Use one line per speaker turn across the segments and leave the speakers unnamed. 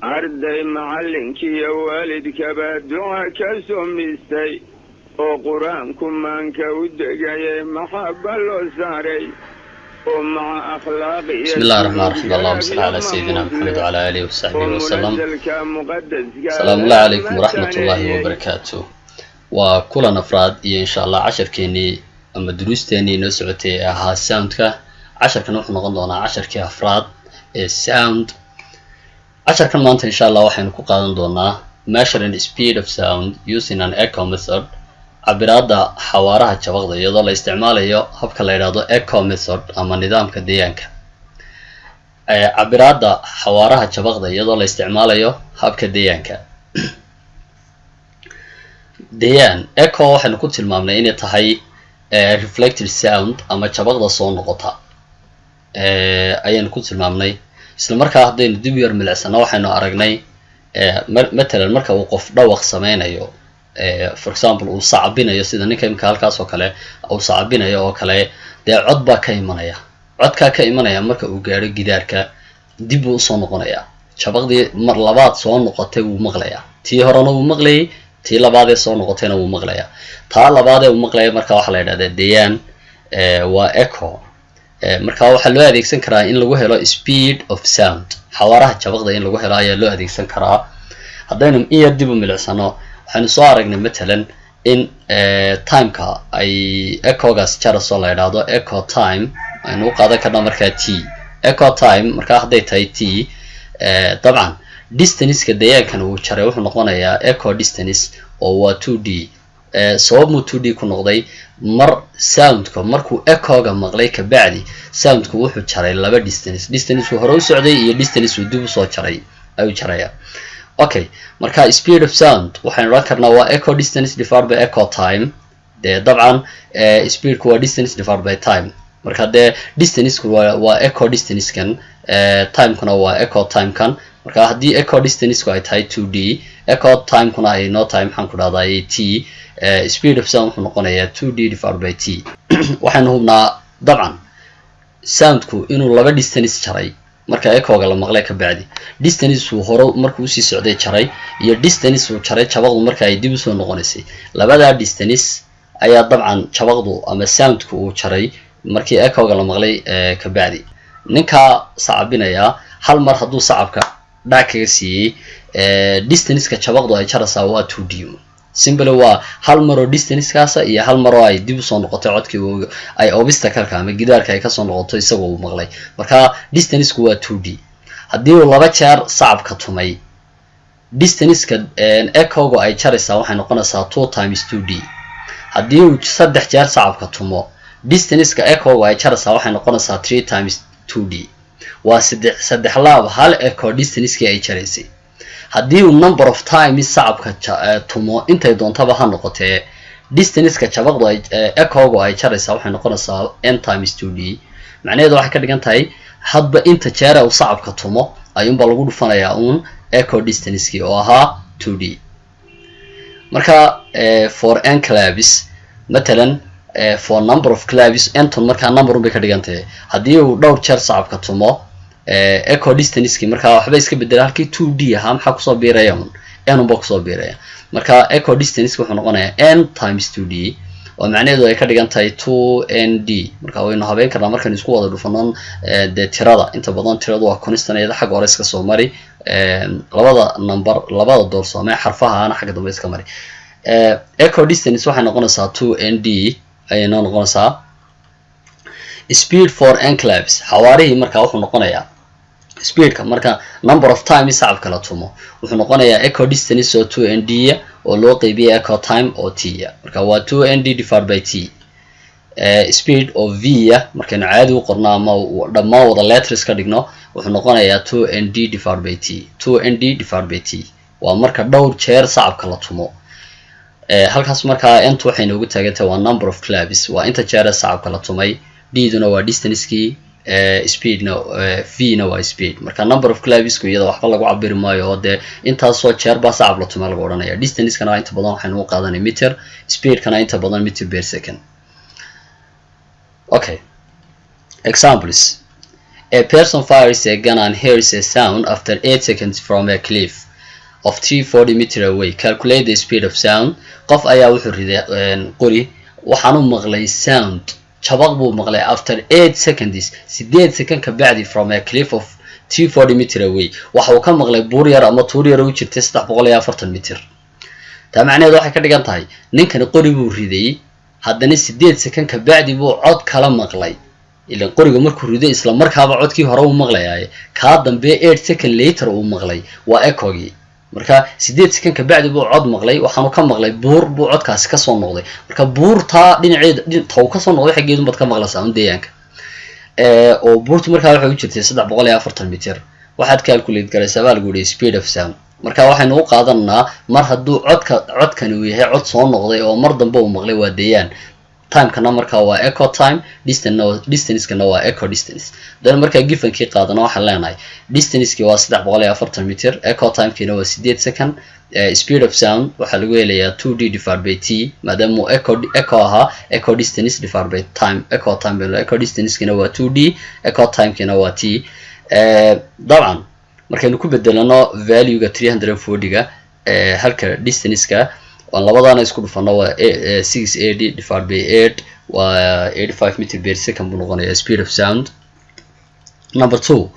Arday macallinkiiyo waalidkaba duca ka soo miistay oo Qur-aanku maanka u degayay, maxaba loo saaray oo maca akhlaaq iyo
بسم الله الرحمن الرحيم، اللهم صل على سيدنا محمد وعلى آله وصحبه وسلم. السلام الله عليكم ورحمة الله وبركاته. Waa kulan afraad iyo insha Allah casharkeenii ama duruusteenii inoo socotay ee ahaa soundka. Casharkan wuxuu noqon doonaa casharkii afraad ee sound. Casharkan maanta insha Allah waxaynu ku qaadan doonaa measuring speed of sound using an echo method, cabiraadda xawaaraha jabaqda iyadoo la isticmaalayo habka la yidhaahdo echo method ama nidaamka deegaanka. Cabiraadda xawaaraha jabaqda iyadoo la isticmaalayo habka deegaanka. Deeyaan echo waxaynu ku tilmaamnay inay tahay reflected sound ama jabaqda soo noqota ayaynu ku tilmaamnay. Isla markaa haddaynu dib yar milicsano, waxaynu aragnay matalan marka uu qof dhawaq sameynayo, for example uu sacbinayo, sida ninka imika halkaas oo kale uu sacbinayo oo kale, dee cod baa ka imanaya. Codkaa ka imanaya marka uu gaadho gidaarka, dib buu usoo noqonayaa. Jabaqdii mar labaad soo noqotay wuu maqlayaa. Tii horena wuu maqlayay, tii labaadee soo noqotayna wuu maqlayaa. Taa labaadee uu maqlaya marka waxaa la yidhahdaa deyaan, waa echo. Marka waxaa loo adeegsan karaa in lagu helo speed of sound, xawaaraha jabaqda in lagu helo ayaa loo adeegsan karaa. Haddaynu in yar dib u milicsano, waxaynu soo aragnay matalan in timeka ay echogaas jaraso la yidhaahdo echo time, aynu u qaadan karna markaa t. Echo time markaa hadday tahay t, dabcan distanceka deegaankan uu jaray wuxuu noqonayaa echo distance oo waa 2d. Sababmuu 2d ku noqday? Mar soundka markuu echoga maqlay kabacdi, soundku wuxuu jaray laba distance: distance uu hore u socday iyo distance uu dib usoo jaray ayuu jaraya. Okay, marka speed of sound waxaynu odhan karnaa waa echo distance divided by echo time. Dee dabcan speedku waa distance divided by time. Marka dee distanceku waa echo distancekan, timekuna waa echo timekan. Marka haddii echo distanceku ay tahay 2d, echo timekuna ay noo tahay, maxaan ku dhahdaa, t, speed of sound wuxuu noqonayaa 2d divided by t. Waxaynu hubnaa dabcan soundku inuu laba distance jaray marka echoga la maqlay ka bacdi: distance uu hore markuu usii socday jaray iyo distance uu jaray jabaqdu marka ay dib usoo noqonaysay. Labadaa distance ayaa dabcan jabaqdu ama soundku uu jaray markii echoga la maqlay ka bacdi. Ninkaa sacabinayaa hal mar hadduu sacabka dhac kaga siiyey, distanceka jabaqdu ay jaraysaa waa 2d. Simple, waa hal maroo distancekaasa iyo hal maroo ay dib usoo noqotay codkii, ay obstacleka ama gidaarka ay kasoo noqoto isagoo uu maqlay. Marka distanceku waa 2d. Haddii uu laba jeer sacabka tumay, distanceka echoga ay jaraysaa waxay noqonaysaa two times 2d. Haddii uu saddex jeer sacabka tumo, distanceka echoga ay jaraysaa waxay noqonaysaa three times 2d. Waa saddex saddex laab hal echo distancekii ay jaraysay. Haddii uu number of times sacabka tumo intay doontaba ha noqotee, distanceka jabaqdu ay echogu ay jaraysaa waxay noqonaysaa n times 2d. Macnaheedu waxay ka dhigan tahay hadba inta jeera uu sacabka tumo ayuunbaa lagu dhufanayaa uun echo distancekii oo ahaa 2d. Marka for n claps matalan, for number of claps, nton markaa number un bay ka dhigan tahay. Haddii uu dhowr jeer sacabka tumo, echo distancekii markaa waxba iska bedela. Halkii 2d ahaa maxaa kusoo biiraya? Un n unba kusoo biiraya. Marka echo distance wuxuu noqonayaa n times 2d, oo macnaheedu ay ka dhigan tahay 2nd. Marka waynu habeyn karnaa markaynu isku wada dhufano. Dee tirada inta badan tiradu waa constant, iyada xagga hore iska soo mari. Labada number, labada doorsoome xarfahana xagga dambe iska mari. Echo distance waxay noqonaysaa 2nd ayay noo noqonaysaa. Speed for n claps, xawaarihii marka wuxuu noqonayaa speedka marka number of times sacabka la tumo wuxuu noqonayaa echo distance oo 2nd oo loo qeybiyay echo time oo t. Marka waa 2nd divided by t. Speed oo v markaynu caadi u qorno ama dhammaan wada letters ka dhigno, wuxuu noqonayaa 2nd divided by t. 2nd divided by t waa marka dhowr jeer sacabka la tumo. Halkaas markaa ntu waxay noogu taagantahay waa number of claps, waa inta jeer ee sacabka la tumay. D duna waa distancekii, speedna v na waa speed. Marka number of clapsku iyada waxba lagu cabiri maayo, oo dee intaasoo jeer baa sacab la tumay lagu odhanaya. Distancekana inta badan waxaynu u qaadanay meter, speedkana inta badan meter per second. Okay, examples. A person fires a gun and hears a sound after 8 seconds from a cliff of 340 meter away. Calculate the speed of sound. Qof ayaa wuxuu riday qori, waxaanu maqlay sound, jabaq buu maqlay, after 8 seconds, 8 second ka bacdi, from a cliff of 340 meter away. Waxa uu ka maqlay buur yar ama tuur yar u jirtay 340 mitir. Taa macnaheedu waxay ka dhigan tahay ninkani qori buu riday, haddana 8 second ka bacdi buu cod kala maqlay. Ilan qoriga markuu rido isla markaaba codkii hore uu maqlayaaye, kaa dambe 8 second later uu maqlay waa echogii. Marka 8 second ka bacdi buu cod maqlay, waxaanu ka maqlay buur buu codkaasi kasoo noqday. Marka buurtaa dhinaceeda ta uu kasoo noqday xaggeedun baad ka maqlaysaa un deegaanka, oo buurtu markaa waxay u jirtay 340 mitir. Waxaad calculate garaysaa, baa lagu yihi, speed of sound. Marka waxaynu u qaadanaa mar hadduu codka codkani uu yahay cod soo noqday oo mar dambe uu maqlay, waa deeyaan. Timekana markaa waa echo time, distancekana waa echo distance. Haddana markaa givenkii qaadano, waxaan leenahay distancekii waa 340 mitir, echo timekiina waa 8 second. Speed of sound waxaa lagu helayaa two d divided by t, maadaama uu echo ahaa, echo distance divided by time, echo time. Echo distancekina waa two d, echo timekiina waa t. Dabcan markaynu ku bedelano valuega 340-ga halka distanceka, waan labadaana isku dhufano, waa 680 divided by 8, waa 85 meter per second buu noqonayaa speed of sound. Number two,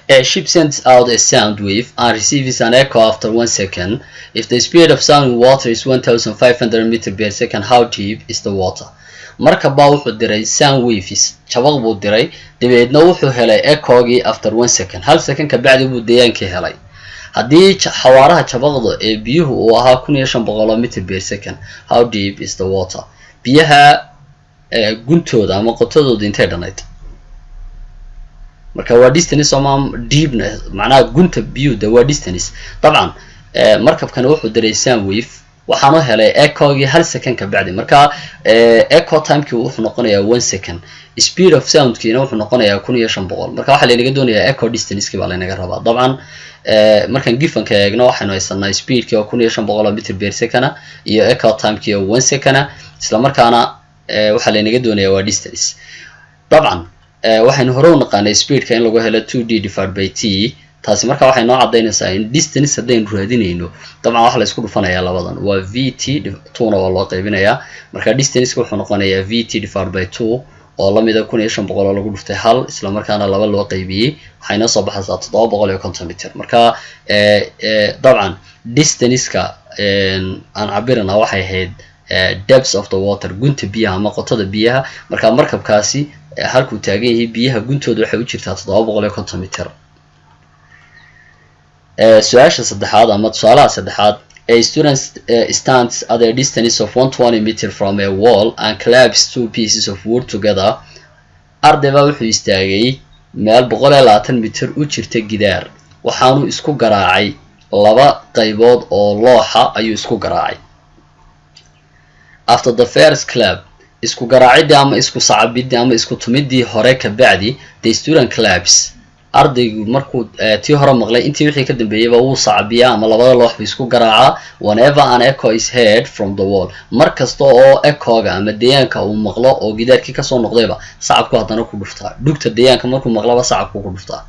a ship sends out a sound wave and receives an echo after 1 second. If the speed of sound in water is 1500 meter per second, how deep is the water? Markab baa wuxuu diray sound waves, jabaq buu diray, dabeedna wuxuu helay echogii after 1 second. Hal second ka bacdi buu deeyaankii helay. Haddii xawaaraha jabaqda ee biyuhu uu ahaa 1500 meter per second, how deep is the water? Biyaha guntooda ama qotadooda intay dhanayd? Marka waa distance ama deepna, macnaha gunta biyuhu de waa distance. Dabcan markabkani wuxuu diray sound wave, waxaanu helay echogii hal second ka bacdi. Marka echo timekii wuxuu noqonayaa 1 second, speed of soundkiina wuxuu noqonayaa 1500. Marka waxaa laynaga doonayaa echo distancekii baa laynaga rabaa. Dabcan markaan givenka eegno, waxaynu haysanaa speedkii oo 1500 oo meter per second iyo echo timekii oo 1 second. Isla markaana waxaa laynaga doonayaa waa distance. Dabcan waxaynu hore u naqaanay speedka in lagu helo two d divided by t. Taasi marka waxay noo cadaynaysaa in distance haddaynu raadinayno, dabcan waxa la isku dhufanayaa labadan, waa v t, twona waa loo qaybinayaa. Marka distanceka wuxuu noqonayaa v t divided by two, oo lamida 1500 oo lagu dhuftay hal, isla markaana laba loo qaybiyey. Waxay noo soo baxaysaa 750 mitir. Marka dabcan distanceka aan cabirana waxay ahayd depths of the water, gunta biyaha ama qotada biyaha. Marka markabkaasi halkuu taagan yahay biyaha guntooda waxay u jirtaa 750 mitir. Su-aasha saddexaad ama tusaalaha saddexaad: a student stands at a distance of 120 meter from a wall and claps two pieces of wood together. Arday baa wuxuu istaagay meel 120 mitir u jirta gidaar, waxaanu isku garaacay laba qaybood oo looxa ayuu isku garaacay. After the first clap, isku garaacidii ama isku sacabidii ama isku tumidii hore ka bacdi, the student claps, ardaygu markuu tii hore maqlay, intii wixii ka dambeeyeyba wuu sacabiyaa ama labada loox buu isku garaacaa, whenever an echo is heard from the wall. Mar kasta oo echoga ama deegaanka uu maqlo oo gidaarkii kasoo noqdayba, sacabku haddana ku dhuftaa. Dhugta deegaanka markuu maqlaba, sacabku ku dhuftaa.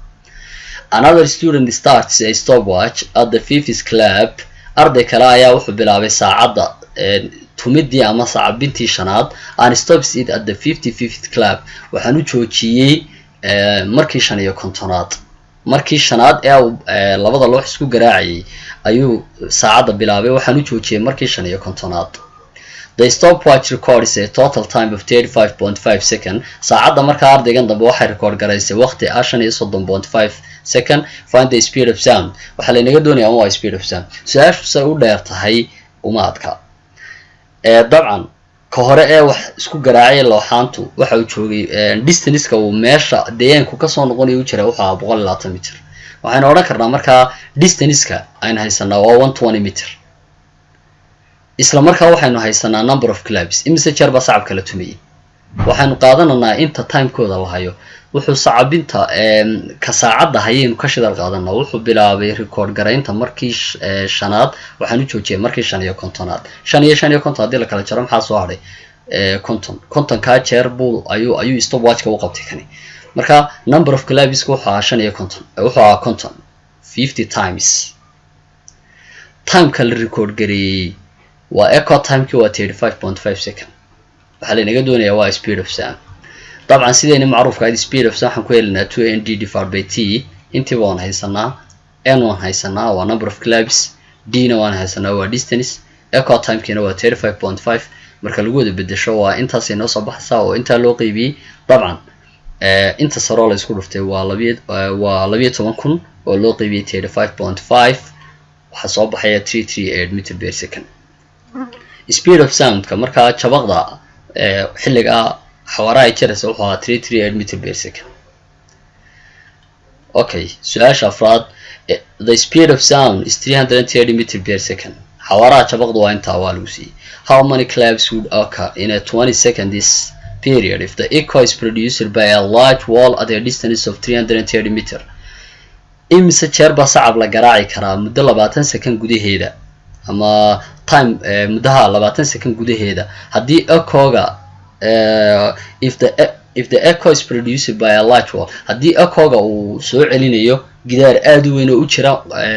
Another student starts a stopwatch at the fifth clap. Arday kale ayaa wuxuu bilaabay saacadda tumidii ama sacabintii shanaad, and stops it at the 55th clap. Waxaan u joojiyey markii 55aad. Markii shanaad ee uu labada loox isku garaacayay ayuu saacadda bilaabay, waxaan u joojiyey markii 55aad. The stopwatch records a total time of 35.5 second. Saacadda markaa ardaygan dambe waxay record garaysay waqti ah 35.5 second. Find the speed of sound. Waxaa laynaga doonayaa waa speed of sound. Su-aashu say u dheer tahay uma adka. Dabcan ka hore ee wax isku garaacay looxaantu waxa uu joogay distanceka uu meesha deegaanku kasoo noqonayo u jira wuxuu ahaa 120 mitir. Waxaynu odhan karnaa markaa distanceka aynu haysanaa waa 120 mitir. Isla markaa waxaynu haysanaa number of claps, imise jeer baa sacabka la tumayay. Waxaynu qaadananaa inta timekooda la hayo. Wuxuu sacabinta ka saacadda hayaynu ka shidaal qaadanaa. Wuxuu bilaabay record garaynta markii shanaad, waxaan u joojiyay markii 55aad. Shan iyo 55 haddii la kala jaro, maxaa soo hadhay? 50. 50-kaa jeer buu ayuu stopwatchka u qabtay kani. Marka number of claps wuxuu ahaa 55, wuxuu ahaa 50, 50 times. Timeka la record gareeyey waa echo timekii, waa 35.5 second. Waxaa laynaga doonayaa waa speed of sound. Dabcan sidayna macruufka ahayd, speed of sound waxaan ku helinaa two n d divided by t. Intiiba waan haysanaa. N waan haysanaa, waa number of claps. D na waan haysanaa, waa distance. Echo timekiina waa 35.5. Marka lagu wada bedesho waa intaasay noo soo baxaysaa oo intaa loo qeybiyey. Dabcan inta saroo la isku dhuftay waa 12,000 oo loo qeybiyey 35.5. Waxaa soo baxaya 338 meter per second. Speed of soundka markaa jabaqda xilliga xawaaraha ay jaraysa wuxuu ahaa 338 meter per second. Okay, su-aasha afraad: the speed of sound is 330 meter per second. Xawaaraha jabaqda waa intaa, waa lagu siiyey. How many claps would occur in a 20 seconds period if the echo is produced by a large wall at a distance of 330 meter? Imise jeer baa sacab la garaaci karaa muddo 20 second gudaheeda, ama time muddaha 20 second gudaheeda, haddii echoga if the echo is produced by a large wall, haddii echoga uu soo celinayo gidaar aada u weyn oo u jira,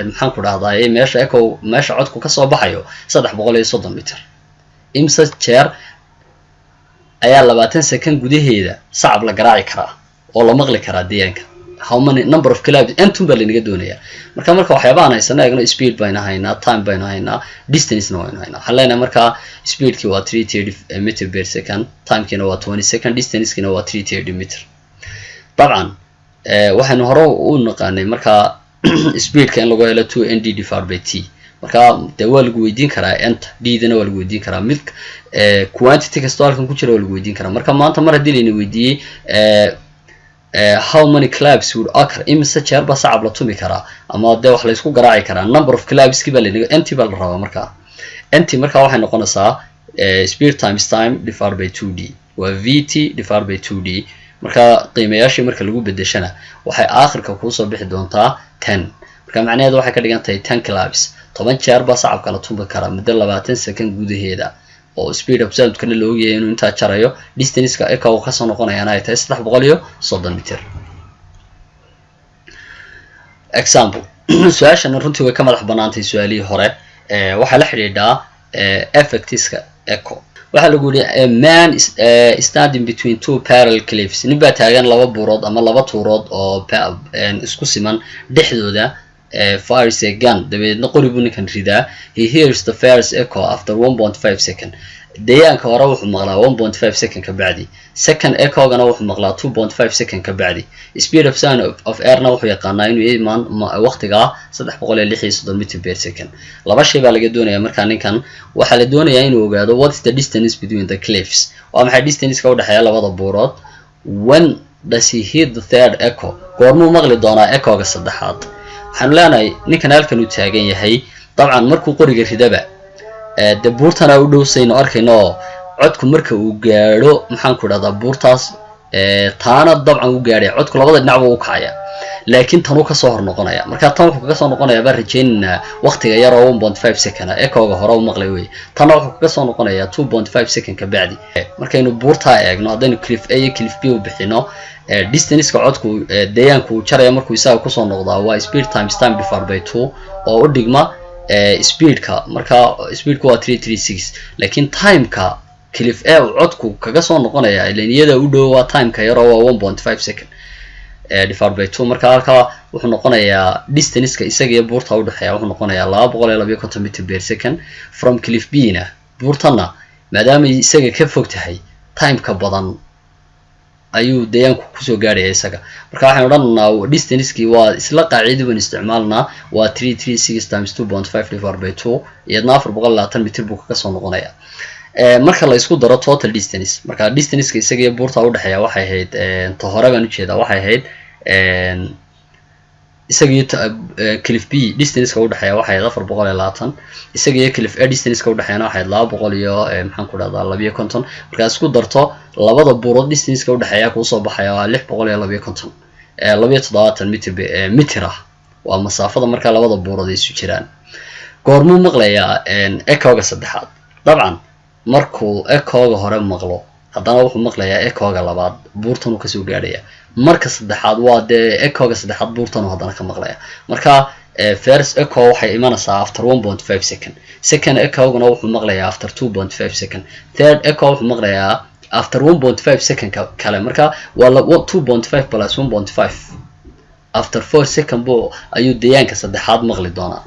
maxaan ku dhahdaa, meesha echo, meesha codku kasoo baxayo, 330 meter? Imse jeer ayaa 20 second gudaheeda sacab la garaaci karaa oo la maqli karaa deegaanka? How many number of claps, intun baa laynaga doonayaa. Marka waxyaabahan haysana eegno. Speed baynu haynaa, time baynu haynaa, distancena waynu haynaa. Waxaan leenahay markaa speedkii waa 330 meter per second, timekiina waa 20 second, distancekiina waa 330 meter. Dabcan waxaynu hore u naqaanay markaa speedka in lagu helo two n d divided by t. Marka dee waa lagu weydiin karaa enta, d-dana waa lagu weydiin karaa, mid quantity kastoo halkan ku jira waa lagu weydiin karaa. Marka maanta mar haddii layna weydiiyey how many claps would occur, imise jeer baa sacab la tumi karaa ama dee wax laysku garaaci karaa, number of clapski baa laynaga, nt baa la rabaa. Markaa nt markaa waxay noqonaysaa speed times time divided by two d, waa v t divided by two d. Marka qiimayaashii marka lagu bedeshana waxay aakhirka kuusoo bixi doontaa 10. Marka macnaheedu waxay ka dhigan tahay 10 claps, 10 jeer baa sacabka la tumi karaa muddo 20 second gudaheeda, oo speed of soundkana la ogyahay inuu intaa jarayo, distanceka echo kasoo noqonayaana ay tahay 330 meter. Example, su-aashana runtii way ka madax banaantay su-aalihii hore. Waxaa la xidhiidhaa effectiska echo. Waxaa lagu yihi: a man is standing between two parallel cliffs. Nin baa taagan laba buurood ama laba tuurood oo isku siman dhexdooda. Fires a gun, dabeedna qori buu ninkan ridaa. He hears the first echo after 1.5 second. Deegaanka hore wuxuu maqlaa 1.5 second ka bacdi. Second echogana wuxuu maqlaa 2.5 second ka bacdi. Speed of sound of airna wuxuu yaqaanaa inuu imaan waqtigaa 336 meter per second. Laba shay baa laga doonaya markaa. Ninkan waxaa la doonayaa inuu ogaado: what is the distance between the cliffs? Waa maxay distanceka udhexeeya labada buurood? When does he hear the third echo? Goormuu maqli doonaa echoga saddexaad? Waxaanu leenahay ninkan halkan uu taagan yahay. Dabcan markuu qoriga ridaba dee buurtana u dhow saynu arkayno, oo codku marka uu gaadho, maxaan ku idhahdaa, buurtaas taana dabcan u gaadhaya, codku labada dhinacba u kacaya, laakiin tanuu kasoo hor noqonaya. Marka tan wuxuu kaga soo noqonayaa baan rajaynaynaa waqtiga yar oo 1.5 second ah, echoga hore u maqlay wey. Tanna wuxuu kaga soo noqonayaa 2.5 second ka bacdi. Markaynu buurtaa eegno, haddaynu cliff A iyo cliff B u bixino, distanceka codku deegaanku uu jaraya markuu isaga kusoo noqdaa waa speed times time divided by two, oo u dhigma speedka. Marka speedku waa 336, laakiin timeka cliff A uu codku kaga soo noqonaya, ilan iyada u dhow, waa timeka yaroo waa 1.5 second divided by two. Marka halkaa wuxuu noqonayaa distanceka isaga iyo buurta udhexeeya wuxuu noqonayaa 252 meter per second. From cliff B na, buurtana maadaamay isaga ka fog tahay, timeka badan ayuu deegaanku kusoo gaadhaya isaga. Marka waxaynu odhanaynaa distancekii waa isla qaacidii baynu isticmaalnaa, waa 336 times 2.5 divided by two, iyadna 420 meter buu kaga soo noqonaya. Marka la isku daro total distance, marka distanceka isaga iyo buurta udhexeeya waxay ahayd, ta hore baan ujeedaa, waxay ahayd isaga iyo cliff B distanceka udhexeeya waxay ahayd 420. Isaga iyo cliff A distanceka udhexeeyana waxay ahayd laba boqol iyo, maxaan ku dhahdaa, labiyo konton. Markaa isku darto labada buurood distanceka udhexeeya kuusoo baxaya waa 652, 72 mitir ah waa masaafada markaa labada buurood ay isu jiraan. Goormuu maqlayaa echoga saddexaad? Dabcan markuu echoga hore maqlo Haddana wuxuu maqlayaa echoga labaad, buurtanuu kasoo gaadhaya. Marka saddexaad waa dee echoga saddexaad, buurtanuu haddana ka maqlaya. Marka first echo waxay imanaysaa after 1.5 second, second echoguna wuxuu maqlayaa after 2.5 second, third echo wuxuu maqlayaa after 1.5 second kale. Marka waa 2.5 plus 1.5, after 4 second buu ayuu deegaanka saddexaad maqli doonaa.